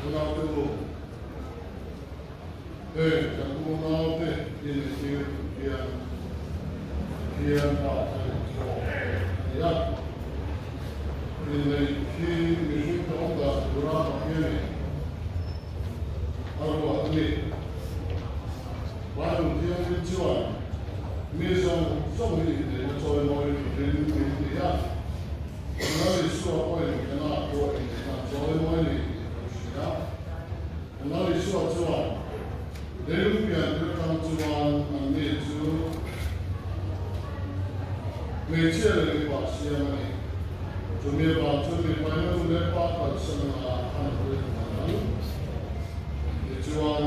Unaute u, heng kan unaute inentir tur hian Pathian pa kan inkhawm tawh a ni a. Inneih hi mihring te awm dan tura Pathianin a ruat a ni. Bible Thianghlim chuan mi zawng zawng hi inneihna chawimawi turin min ti a. Lal Isua pawhin Kana pawh inneihna chawimawi ni tih kan hria. Lal Isua chuan leilung pian tir atang chuan anni chu hmeichhia leh mipa siam a ni. Chumi avang chuan mipa in a nu leh pa kalsan anga a nupui a hman ang. Tichuan,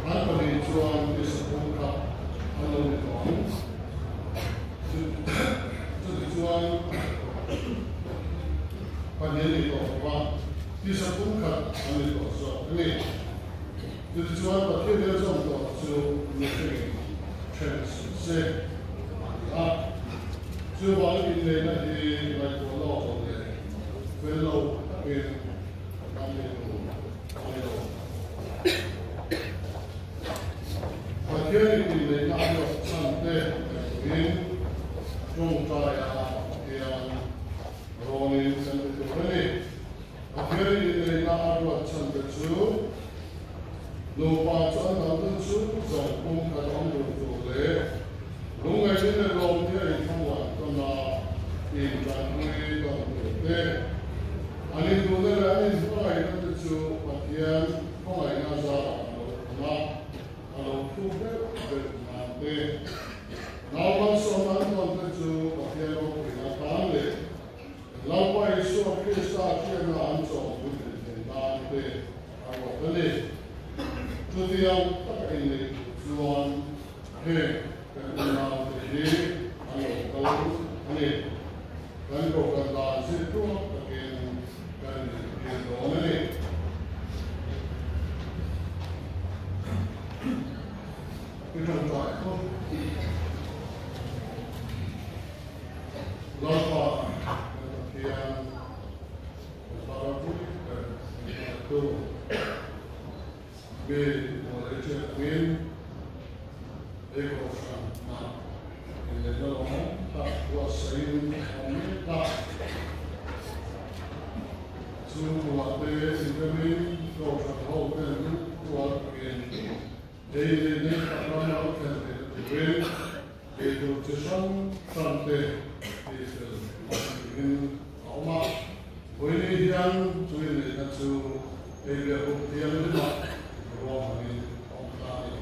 an pahnih chuan Isapung kha an lo ni tawh ang. Chutichuan, pahnih an ni tawh lo va, tisa pumkhat an ni tawh zawk a ni. Chutichuan, Pathian nia zawm tawh chu mihringin then suh se a ti a. Chuvangin inneihna hi ngaihtuah lawk lo leh fel lo takin kan ni tur a ni lo. Pathianin inneihna a ruat chhan te ngaihtuahin tawngtaia Pathian rawnin kan ti tur a ni. Pathianin inneihna a ruat chhan te chu nupa chu an dang dun chu zawng pum khat awm dun tur leh lungngaihna leh lawmte a inthlamuan tawn a, intanpui tawn tur te, an induhna leh an inhmangaihna te chu Pathian Khawngaihna zarah a lo awm a, a lo thu deuh deuh nan te, nau malsawm an tawn te chu Pathian ropuina tan leh Lalpa Isua Krista hriatna an chawm puitlin thei nan te a ruat a ni. Chutiang taka inneih duh chuan heng kan unaute hi an lo kal a ni. Kan kohhran dan zirtluak takin kan inentir dawn a ni. I tawngtai pawh Lalpa kan Pathian kan Parapui ber min hmangaihtu mi mawlei ṭhian angin ei kohhran hna inneihna lawmawm tak buatsaih a awm mek a. Chhungkua te inremin kohhran ho ten lungkual takin ei leh nei tak ram lo thlen theihna turin eitur chi hrang hrang te tihfel a niin a awm a. Vawiini hian chu inneihna chu ei leh buk thianghlimah ruahmanin a awm ta a ni.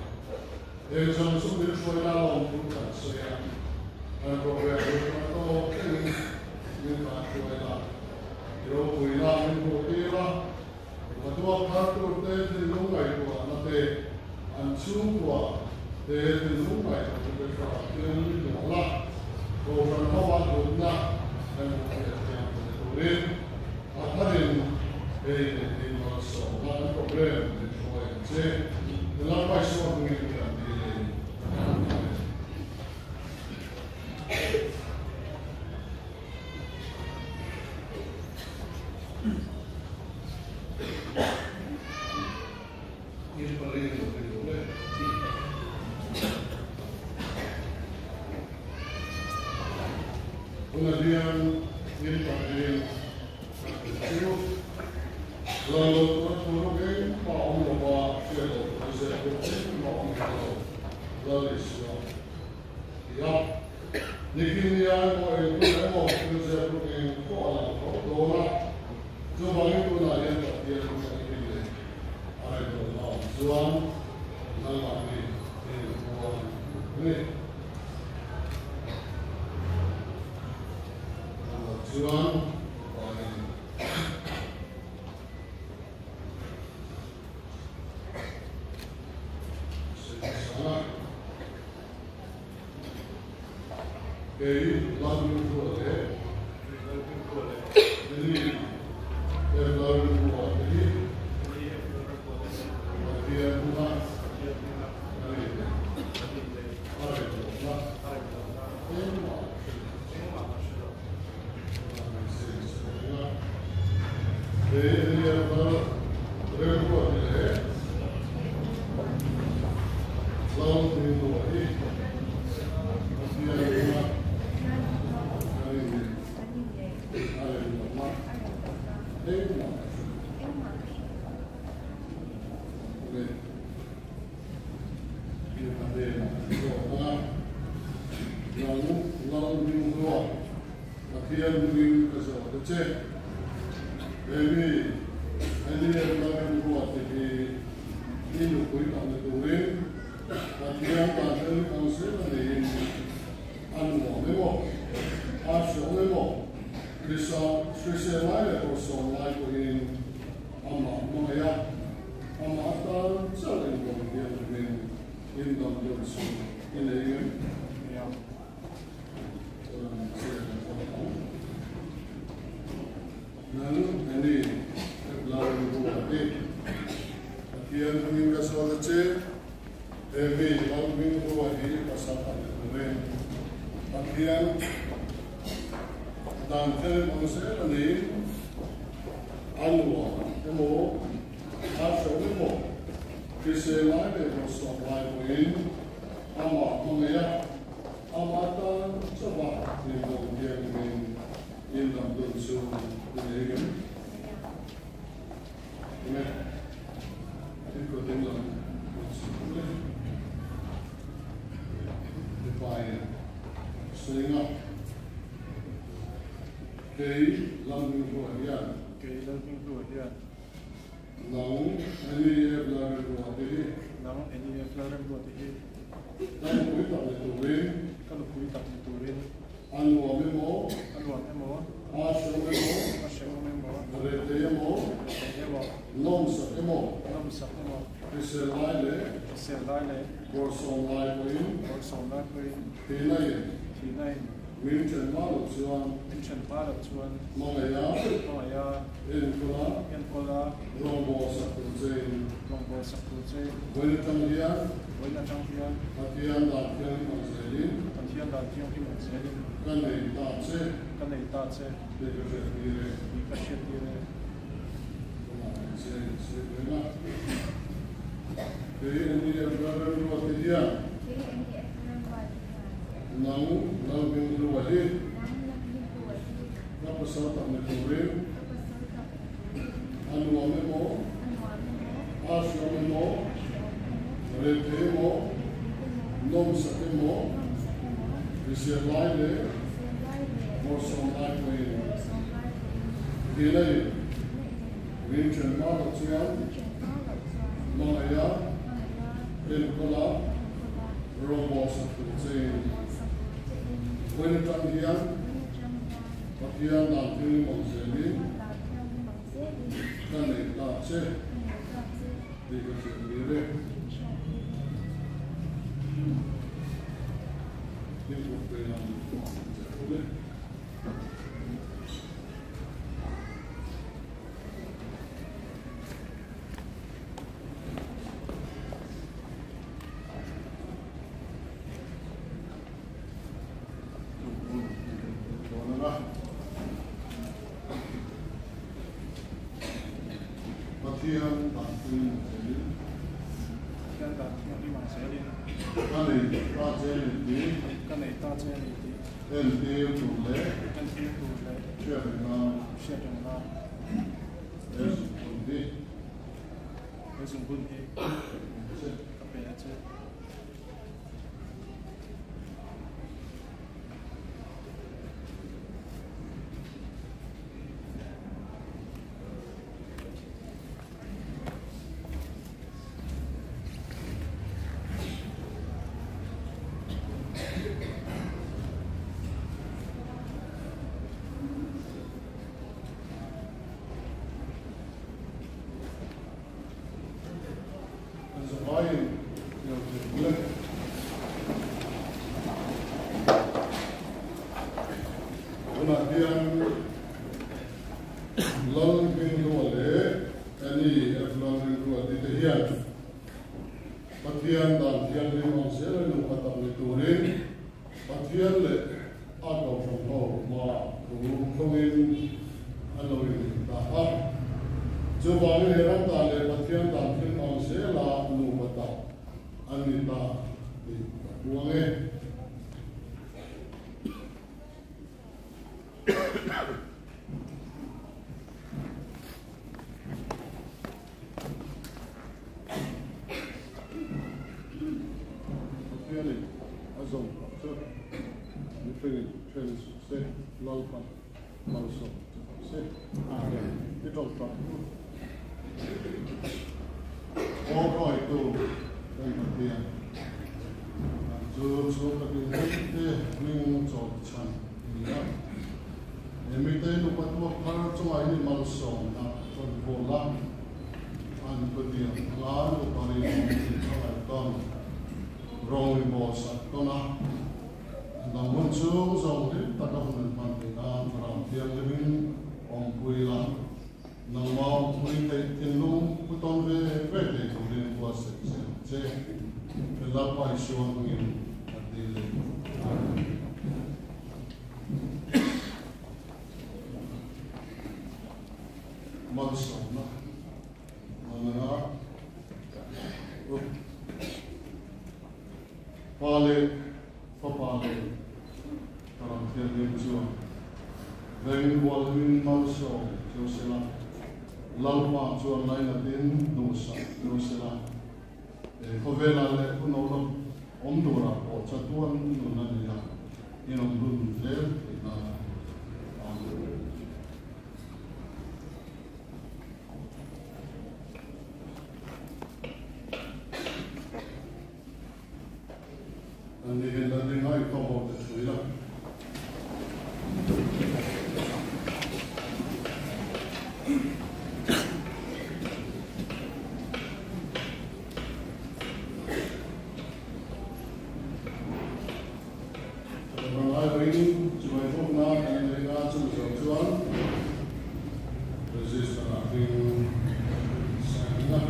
Heng zawng chu min hruaina lawmthu kan sawi a, kan program lut hma tawk thlengin min kan hruai la, i ropuina min hmuh tir a, hnathawk thar tur te thinlung ngaihtuahna te, an chhungkua te thinlung ngaihtuahna te tha hian min hmuh la, Kohhran ho a hlutna kan hmuh theih thiam thei turin a tharin hei leh malsawmna kan program min hruai ang che. Lalpa Isua hmingin kan dil in. Amen. Tunah hian in pahnihin kan ti chu Lal lo tura thu rawk engmah awm lo va, hriat loh tur a zep pawh engmah awm hek lo, Lal Isua a ti a. Nikin nia emaw engtin emaw thil zep rawk eng pawh a lang tho dawn a, chuvangin tunah hian Pathian kan in leh a remlohna awm chuan nangmahni inpuan a ni. Chuan upain sawi hmasa a, kei Lalrinhlua leh Lily Lalrinhlua te hi Pathian huna a ni leh a remlohna engmah a hre lo. Kei ania kal remruat leh Lalhminghlua hi Pathian hma kan inneih a rem lohna engmah ka hre lo a ni. Mipa hnenah an zawt a, Nang Lalhminghlua, Pathian hming ka zawt a che. He mi Eliab Lalhminghlua te hi i nupui tak ni turin Pathian dan hrem ang zel a neiin a nuam emaw, a hreawm emaw, hrisel lai leh kawrsawm lai pawhin amah hmangaih a, amah atan chauh indawm hian hmin indawm deuh chu i nei ngem? Chuan che kan zawk ang. Nang Annie Lalrinruati, Pathian hming ka sawn a che, he mi Lalhmingrua hi pasal a ni turin Pathian dan thleng ang zel a ni. A nuam emaw, a hrehawm emaw, hrisel lai leh bawlhsawm lai pawhin amah hmangaih a, amah tan chauha inbawm hian In dam dun chu i nei ngem? Enge in kut ding lam kut chu le? Mipa in sawi nga kei Lalhminghlua hian Kei Lalhminghlua hian Nang NEF Lalremruati hi Nang NEF Lalremruati hi Ka nupui tak ni turin Ka nupui tak ni turin A nuam emaw? A nuam emaw? A hrehawm emaw? A hrehawm emaw? Rethei emaw? Rethei emaw? Nawmsak emaw? Nawmsak emaw? Hrisel lai leh? Hrisel lai leh? Bawrhsawm lai pawhin? Bawrhsawm lai pawhin? Thihna in? Thihna in? Min then hma loh chuan? Min then hma loh chuan? Hmangaih a? Hmangaih a? Enkawl a? Enkawl a? Rawngbâwl sak tur chein? Rawngbâwl sak tur chein? Vawiin atang hian? Vawiin atang hian? Pathian dan thianghlim ang zelin. Pathian dan thianghlim ang zelin. Ka nei ta che. Ka nei ta che. Tih ka hriat tir e. Tih ka hriat tir e. Tunah kan che in chhiat reng a. Kei NEF Lalremruati hian. Kei NEF Lalremruati hian. Nang Lalhminghlua hi. Nang Lalhminghlua hi. Ka pasal tak ni turin. Ka pasal tak ni turin. A nuam emaw. A nuam emaw. A hreawm emaw. A hreawm emaw. Rethei emaw. Rethei emaw. Nawmsak emaw. Nawmsak emaw. Hrisel lai leh. Hrisel lai leh. Bawrhsawm lai pawhin. Bawrhsawm lai pawhin. Thihna in. Thihna in. Min then hma loh chuan. Min then hma loh chuan. Hmangaih a. Hmangaih a. Enkawl a. Enkawl a. Rawngbâwl sak tur chein. Rawngbâwl sak tur chein. Vawiin atang hian. Vawiin atang hian. Pathian dan thianghlim ang zelin. Pathian dan thianghlim ang zelin. Ka nei ta che. Ka nei ta che. Tih ka hriat tir e. Tih ka hriat tir e. Tin kut vei lam che thung e. Pathian dan thianghlim ang zelin. Pathian dan thianghlim ang zelin. Ka nei ta che a ni tih. Ka nei ta che a ni tih. Entir tur leh. Entir tur leh. Hriat reng nan. Hriat reng nan. He zungbun hi. He zungbun hi. Ka pe a che. Ka pe a che. Kan zavaiin lo thei bul e. Tunah hian Lalhminghlua leh Annie F. Lalrinruati te hian Pathian dan thianghlim ang zel a nupa tak ni turin Pathian leh a kohhran ho hmaah thu thlawngin an lo inhlim ta a. Chuvangin he ram dan leh Pathian dan thil ang zela nupa tak an ni ta tih ka puang e. Pathianin a zawm tak chu mihringin then suh se, Lalpan malsawm che rawh se. Amen. I tawngtai u. Aw hruaitu kan Pathian, nang chu chhungkatin te hming chawi chhan i ni a. He mite nupa tuak thar chungah hi malsawmna rawn vawl a, an khawdiam anga nupa rinawm in hmangaih tawn rawng i bawl sak tawn a, an dang hun chhung zawng hlim taka hun an hman theih nan Thlarau Thianghlimin awmpui la, nangmah awmpui theih thinlung pu tawn ve ve thei turin buatsaih che ang che. Lalpa Isua hmingin a dil e. Amen. Malsawmna Manana Pa leh Fapa leh Thlarau Thianghlim chuan veng kualin malsawm cheu sela, Lalpa chuan lainatin duhsak cheu sela, He khawvelah leh hun lo la awm turah pawh chatuan nun a ni a, inawm dun zel theih nan Amen. An ni hian la ding a, i khawm ho te chhui la. Vanlai ring chibai bawkna kan nei a, chumi zawh chuan register ah hming sign a.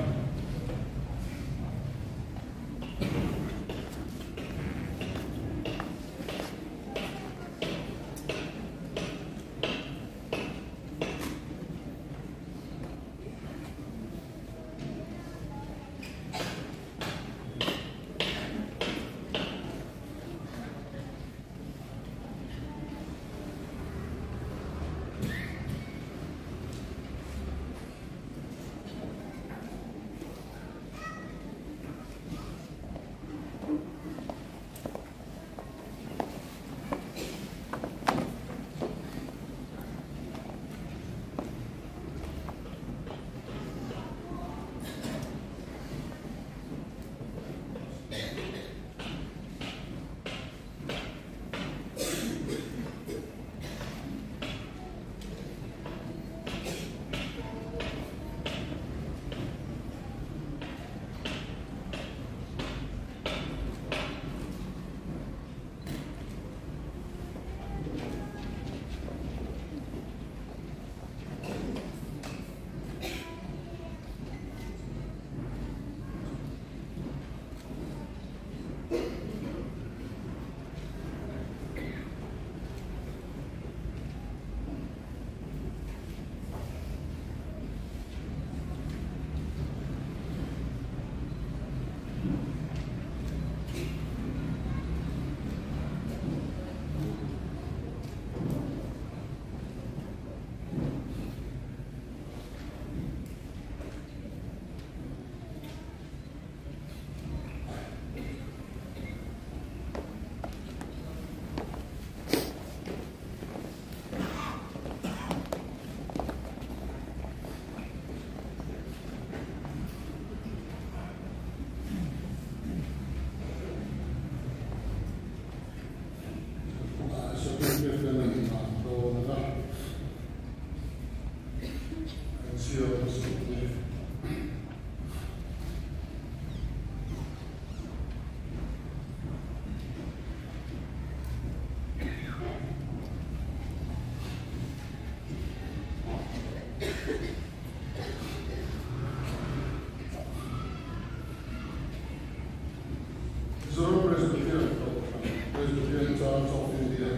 Mizoram Presbyterian Kohhran, Presbyterian Church of India,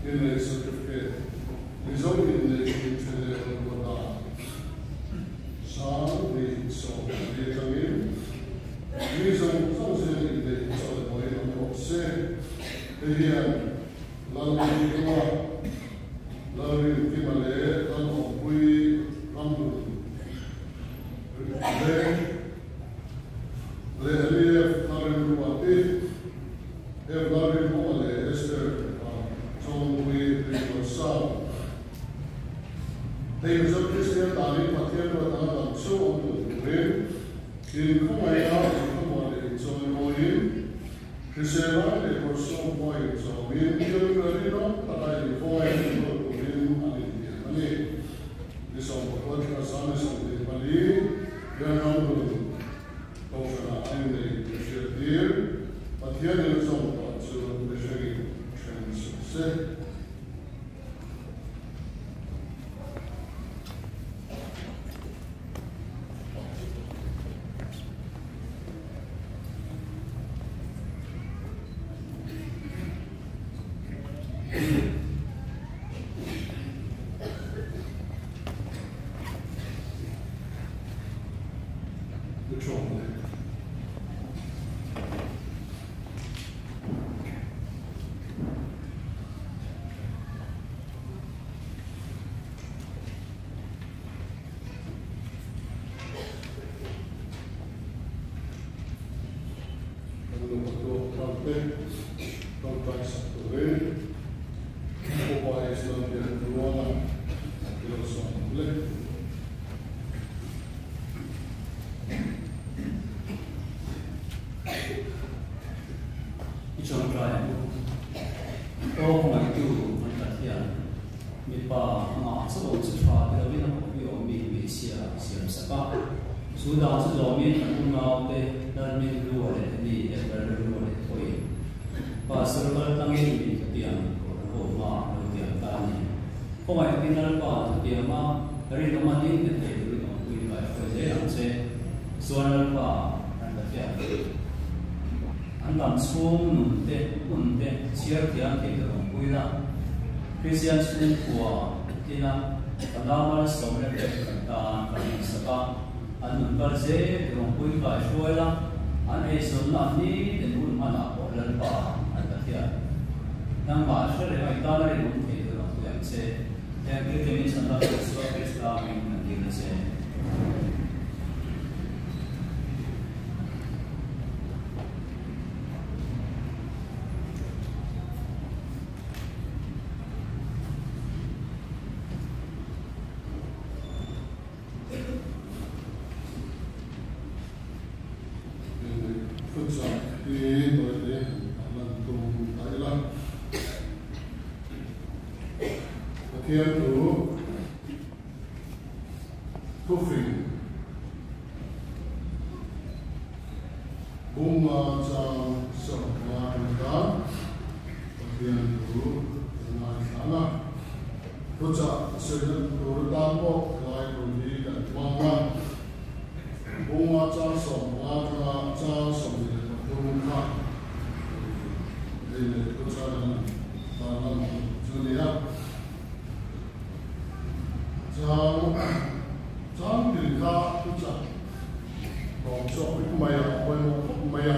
Inneih Certificate, Mizo inneih intheleh rawn ruat dan. Lalrinkima leh Lalawmpuii Ramhlun Veng leh Elief Lalrinruati, F Lalrinhuma leh Esther Chawngpuii Tuivarsang. Hei Mizo Kristian danin Pathian ruat anga dam chu awm dun turin inkhawngaihna, inkhamuah leh inchawimawiin, Hrisel lai leh kawrhsawm pawh inchawmin thil rinawm taka inkhawngaih enkawl turin an intiam a ni. Ni 18 thla 24 hian ramhlun Kohhranah a innei tih hriattir Pathianin a zawm tawh chu mihringin then suh se. Kan nupa tuak thar te tawngtai sak turin Upa Islam hian ruala i lo sawm ang le. I tawngtai ang u. Aw hmangaihtu an Pathian, mipa amah chaw chu tha ti lovin a kawpi awmmi hmeichhia a siam sak a. Chu dan chu zawmin an unaute Lalmin Lua leh Eni leh Lalrelua leh pawhin Pastor kal tlangin min thutiam kawr ho hma lo tiam ta a ni. Khawngaih takin Lalpa thutiam a rinawm a ding nghet thei turin awmpui kai hruai zel ang che. Chuan Lalpa an Pathian an dam chhung nun te, hun te chhiar thiam thei tur awmpui la. Kristian chhungkua tina Fanau malsawmna pek kan tan kan insak a, an nun kal zel tur awmpui kai hruai la, an eizawnna an ni ten hun hmanah pawh Lalpa an Pathian. Nangmah hre reng a i tan a rinawm thei tur awmpui ang che. Heng thil te min chhan lam Isua Krista min kan dil a che. Thuchah hi tawite a lan tum ta ila. Pathian thu thufing bunga chang 15 ringtan Pathian thu kan ngaithla ang a. Thuchah sawina tur atan pawh helai thu hi kan hmang a. Bunga chang 15 atanga chang 23 kha hei leh thuchah kan tarlan chu a ni a. Chang chang tin kha thuchah tawp chhuak vek mai a, a pawimawh khawp mai a,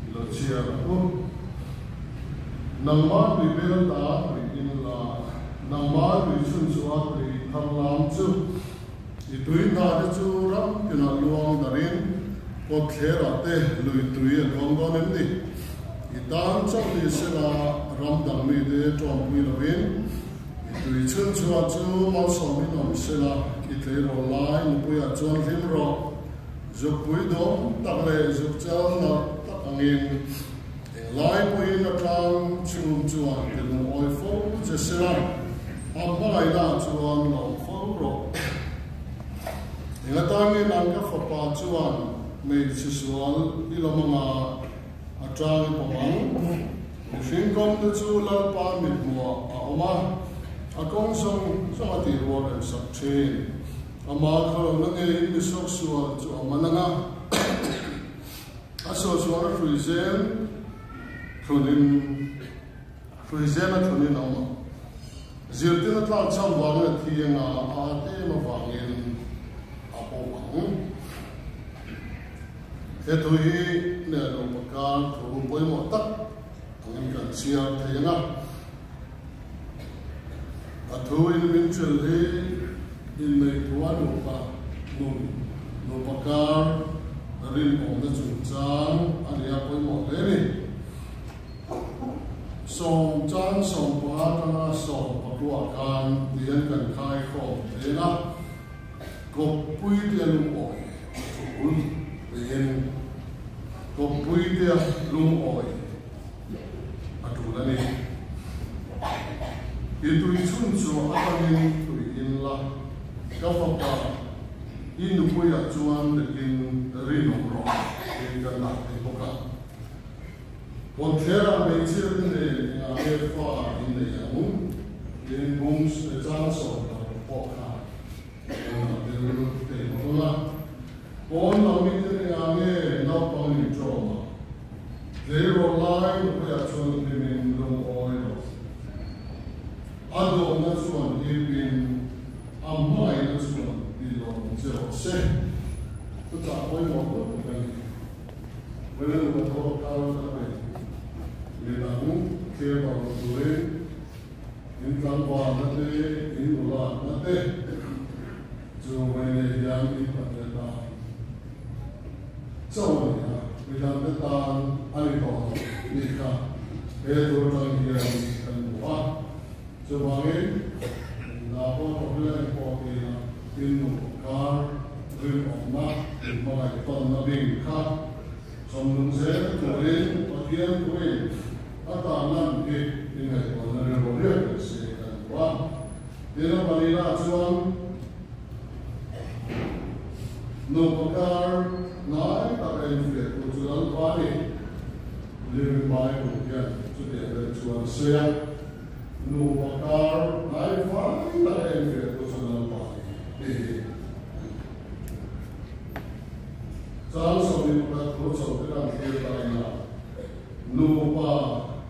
i lo chhiar ang u. Nangmah tui bel ta tui in la, nangmah tui chhun chhuah tui thar lam chu i tui hna te chu ram tinah luang darin kawtthlerah te lui tui a luang dawn em ni? I tan chauh ni sela ram dang mite tawmpui lovin i tui chhun chhuah chu malsawmin awm sela i tleirawl lai nupuiah chuan hlim rawh. Zukpui dawm tak leh zuk chal nalh tak angin englai pawhin a tlang chhum chuan ti lungawi fo che sela a hmangaihnaah chuan lawm fo rawh. Eng atangin an ka fapa chuan hmeichhe sual i la hmanga a tang i pawm ang. Mihring kawng te chu Lalpa mithmuhah a awm a, a kawng zawng zawng a tih rual rem sak thin. Ama khalohna ngeiin mi suaksual chu a man ang a, a suahsual a hrui zel thlunin hrui zel a thlunin a awm ang. Zirtir a tlak cham vangin a thi ang a, a at em avangin a bo ang. He thu hi neh lo pakar thu pawimawh tak angin kan chhiar thei ang a. A thu in min hrilh hi inneih thua nupa nun, nupa kar rinawmna chungchang a nia pawimawh hle a ni. Sawm chang 15 atanga 19 khan tihian kan khai khawm thin a, Kawppui tia lungawi a thul tiin Kawppui tia lungawi a tul a ni. I tui chhun chu atangin tui in la, ka fapa i nupuiah chuan lekin rinawm rawh tiin kan dah thei bawk a. Kawtthlerah hmeichhia te nen engah nge fa in nei ang? Tiin bung chang 16 pawh kha tunah tel thei bawk ang a. Pawn lam mite engah nge naupang in ṭawm a? Tleirawl lai nupuiah chuan hlimin lungawi rawh. A dawhna chuan hipin a hmangaihna chuan ti lawm che rawh se. Chutah pawimawh lutuk a ni. Rilru ka tho kal ka nei. Midang thlir bang turin in tlangvalna te, in nulatna te chu vawiin hian in pathian tan chauh a ni a, midangte tan a ni tawh lo tih kha he thu atang hian kan hmu a. Chuvangin, hna pawh thawk ila engpawh ti ila in nupa kar rinawmna hmangaih tawnna bing kha chawmnung zel turin Pathian thuin a tarlan hi inngaihtuahna rilru riak reng se kan duh a. Tin, a palina chuan nupa kar hnai taka infiahtu chu Lalpa a ni. Living Bible hian chutiang vel chuan a sawi a. Nupa kar hnai vai tak a enfiah tu chuan Lalpa ni tih hi Chang 11 thu chho te kan thlir ta ila, nupa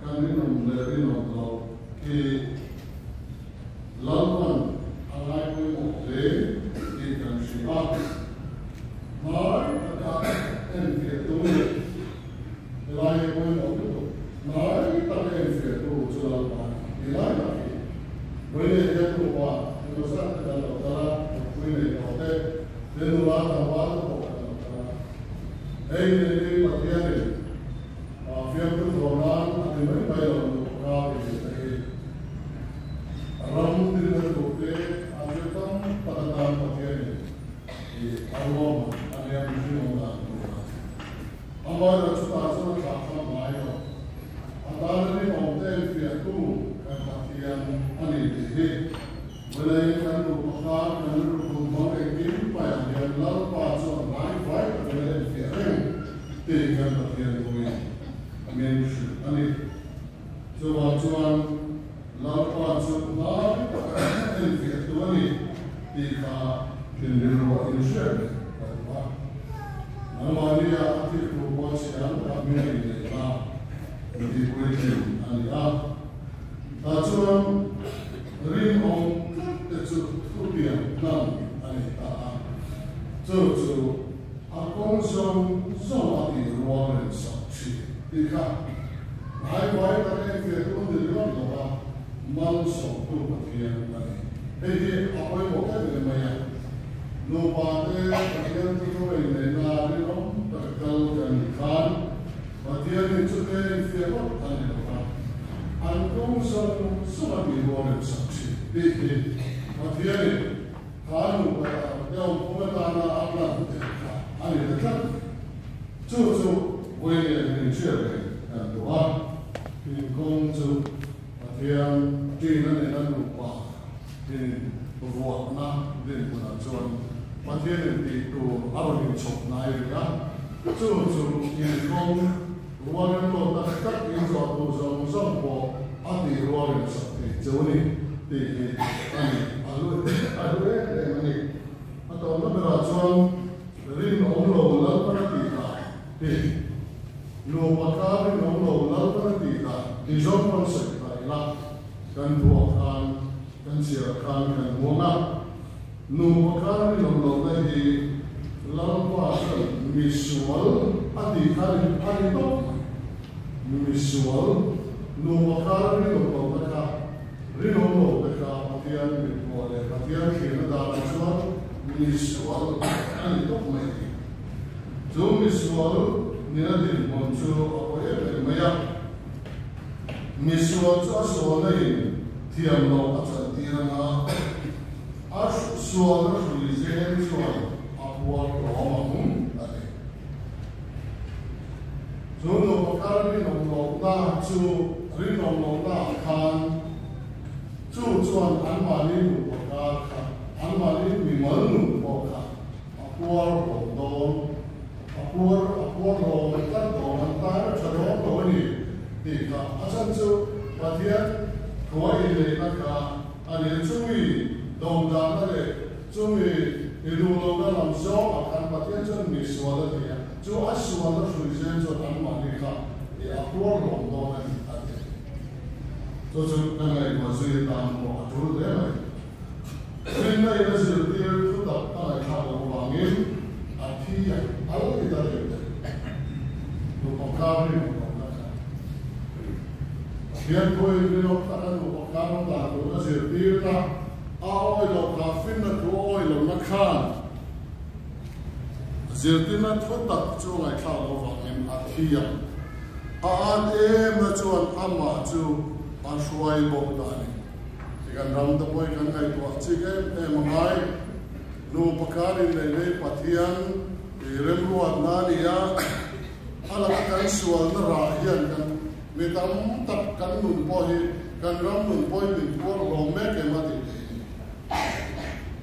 kan rinawm leh rinawm loh hi Lalpan a ngai pawimawh hle tih kan hria a, hnai taka enfiah tu leh Helai hi pawimawh lutuk. Hnai tak a infiah tu chu Lalpa a ni. Ti lai tak hi vawi leh hian nupa emaw zat te kan lo kal a, nupui nei tawh te, te nula tlangval te pawh kan lo kal a. Hei nei hi Pathianin fiamthu thaw nan a ti mai mai lo nupa kar inneih te hi ram dinna tur te a thil tam tak atan Pathianin a ruahman a nia mihring awm dan tur a. Amaherawh chutah chuan a thlah thlam ngai lo. A tana rinawmte enfiahtu kan Pathian a ni tih hi vawilaiin kan nupa khan kan rilru phun hmang engkim paiah hian Lalpa chuan hnai vai takin a enfiah reng tih kan Pathian thuin min hrilh a ni. Chuvang chuan Lalpa chu hnai taka enfiahtu a ni tih kha thinrilruah inhriat reng ka duh a. Nangmahnia a thil thu pawh chhiar tak min ei leh la tih puitling a ni a. Tah chuan rinawm tlat te chu thutiang hlan a ni ta a. Chu chu a kawng zawng zawng a tih rual reng sak thin tih kha hnaivai tak enfiah tu ni ringawt lo va, malsawmtu Pathian a ni. Hei hi a pawimawh em em mai a. Nupa te Pathian chu thu ei neihna rinawm taka kal kan nih khan Pathianin chute infiah ngawt a ni lo va, an kawng zawng zawng a tih rual rem sak thin tih hi Pathianin kha nupa te awmphung atana a plan te kha a ni ta tlat mai. Chu chu vawiin min hriat reng kan duh a, inkawng chu Pathian ṭihna nena nupa In vuakna dinhmunah chuan Pathianin tih tur a rawn inchhawp hnai rih a, chu chu inkawng rualin lo tak tak in zawh tur zawng zawng pawh a tih rualin sak thei cheu a ni tih hi a ni a hlu a hlu em em a ni. A tawpna berah chuan rinawm lo Lalpan a tih dah hi nupa kar rinawm lo Lalpan a tih dah tih zawng pawn sawi ta ila. Kan ruah khan, kan chhiar khan kan huang a, nupa khan rinawm lohna hi Lalpa chuan misual a tih kha a ni tawp mai. Misual, nupa khan rinawm lohna kha, rinawm lo te kha Pathian. mi sual a ni tawp mai a ni. Chu mi sual nena dinhmun chu a pawi em em mai a. Mi sual chu a sualna in thiam loh a chantir anga a sualna hrui zel chuan a puar hlawm ang a ti. Chu nupa kar rinawm lohna chu rinawm lohna ah khan chu chuan anmahni nupa kar kha, anmahni mimal nun pawh kha a puar hlawm dawn, a puar a puar hlawm tlat dawn, an tan a tha dawn lo a ni tih kha a chhan chu Pathian thua inneihna kha a ni a, chumi dawmdanna leh chumi i duh lohna lam zawngah khan Pathian chuan mi sual a ti a, chu a sualna hrui zel chuan anmahni kha i a puar hlawm dawn a ni a ti. Chu chu ka ngaihtuah zui atan pawh a tul hle mai. Rinna in a zirtir thu tak a ngaihthlak loh avangin a thi a al ti ta reng reng. Nupa kar rinawm lohna kha. Pathian thuin rinawm taka nupa kar awm dan tur a zirtirna a awi loh kha finna thu a awi lohna khan zirtirna thu tak chu a ngaihthlak loh avangin a thi a. A at emna chuan amah chu a hruai bawk ta a ni. Ti kan ram te pawh hi kan ngaihtuah chik em em a ngai. Nu pakhat in nei nei Pathian i remruatna a ni a, a laka kan sualna rah hian kan mi tam tak kan nun pawh hi kan ram nun pawh hi min puar hlawm mek em a tih theih a ni.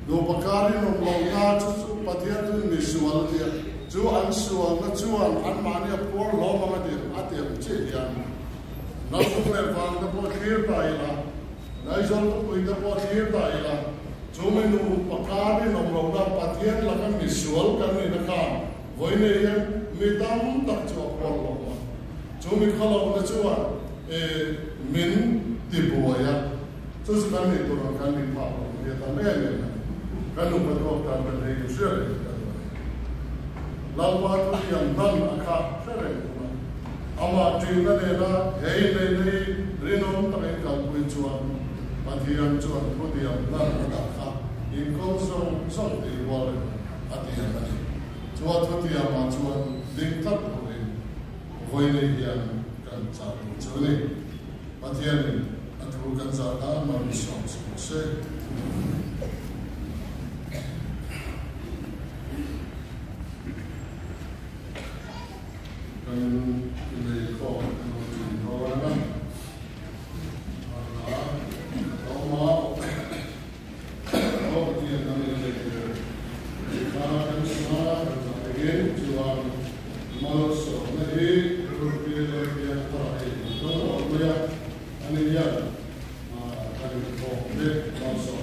Nu pakhat in awm lohna chu chu Pathian chu mi sual a ti a, chu an sualna chuan anmahni a puar hlawm ang a ti a ti ang chiah hian Naupang leh vang te pawh thlir ta ila, Laizawl khawpui te pawh thlir ta ila, chu mi nu pakar rinawm lohna Pathian laka misual kan nihna khan vawi nei hian mi tam tak chu a phuar lo a. Chu mi khawlohna chuan min ti buai a, chu chu kan nih tur ang kan nih phak lo hi a tam em em a ni. Kan nupa duak tan kan hei in hria reng kan ni. Lalpa thutiam hman a kha hre reng thung a. Amah ṭihna nena he inneihna hi rinawm takin kalpui chuan Pathian chuan thutiam hlan a dah kha inkawl zawng zawng tih rual emaw a tiam a ni. Chua thutiamah chuan ding tlat turin vawiinei hian kan chah tur chu a ni. Pathianin a thu kan zah dan mal mi sawm suh se. Kan lei khawm kan lo ṭin dawn a, a hla a awm a, aw Pathian kan in lei tir kha kan suma kan zah engin chuan malsawmna hi Rurpi leh Piangthara hei kan dawn a awm mai a, ani hian kan inkhawm te malsawm.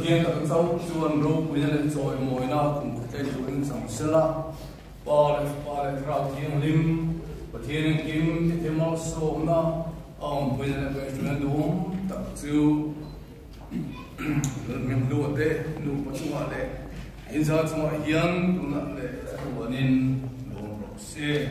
Pathian tak chauh chuan ropuina leh chawimawina kum khat leh turin chang sela, Pa leh Fapa leh Thlarau Thianghlim, Pathian engkim ti thei malsawmna a awmpuina leh ngaihtuahna duhawm tak chu Lalhminghlua te nupa chungah leh inzal chungah hian tunah leh chatuanin lawm rawh se.